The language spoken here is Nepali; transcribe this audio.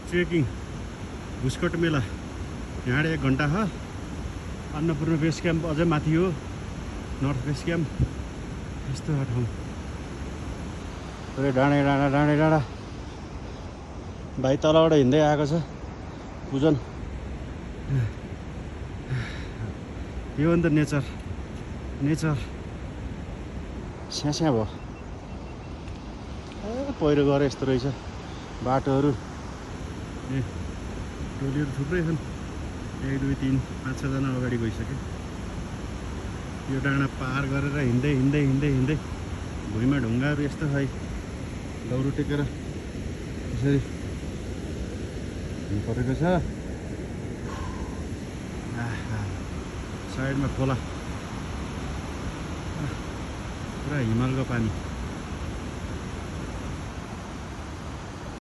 ट्रेकिङ भुस्कोट मेला यहाँबाट 1 घन्टा हो। अन्नपूर्ण बेस क्याम्प अझै माथि हो, नर्थ बेस क्याम्प। यस्तो ठाउँ पुरै डाँडै डाँडा डाँडै डाँडा। भाइ तलबाट हिँड्दै आएको छ पूजन। यो अन्त नेचर स्यास्या भयो। पहिरो गएर यस्तो रहेछ बाटोहरू। टोलीहरू थुप्रै छन्, 1 2 3 5 6 जना अगाडि गइसक्यो। यो डाँडा पार गरेर हिँड्दै भुइँमा ढुङ्गाहरू यस्तो है दौरो टेकेर यसरी हिँड्नु परेको छ। साइडमा खोला, पुरा हिमालको पानी।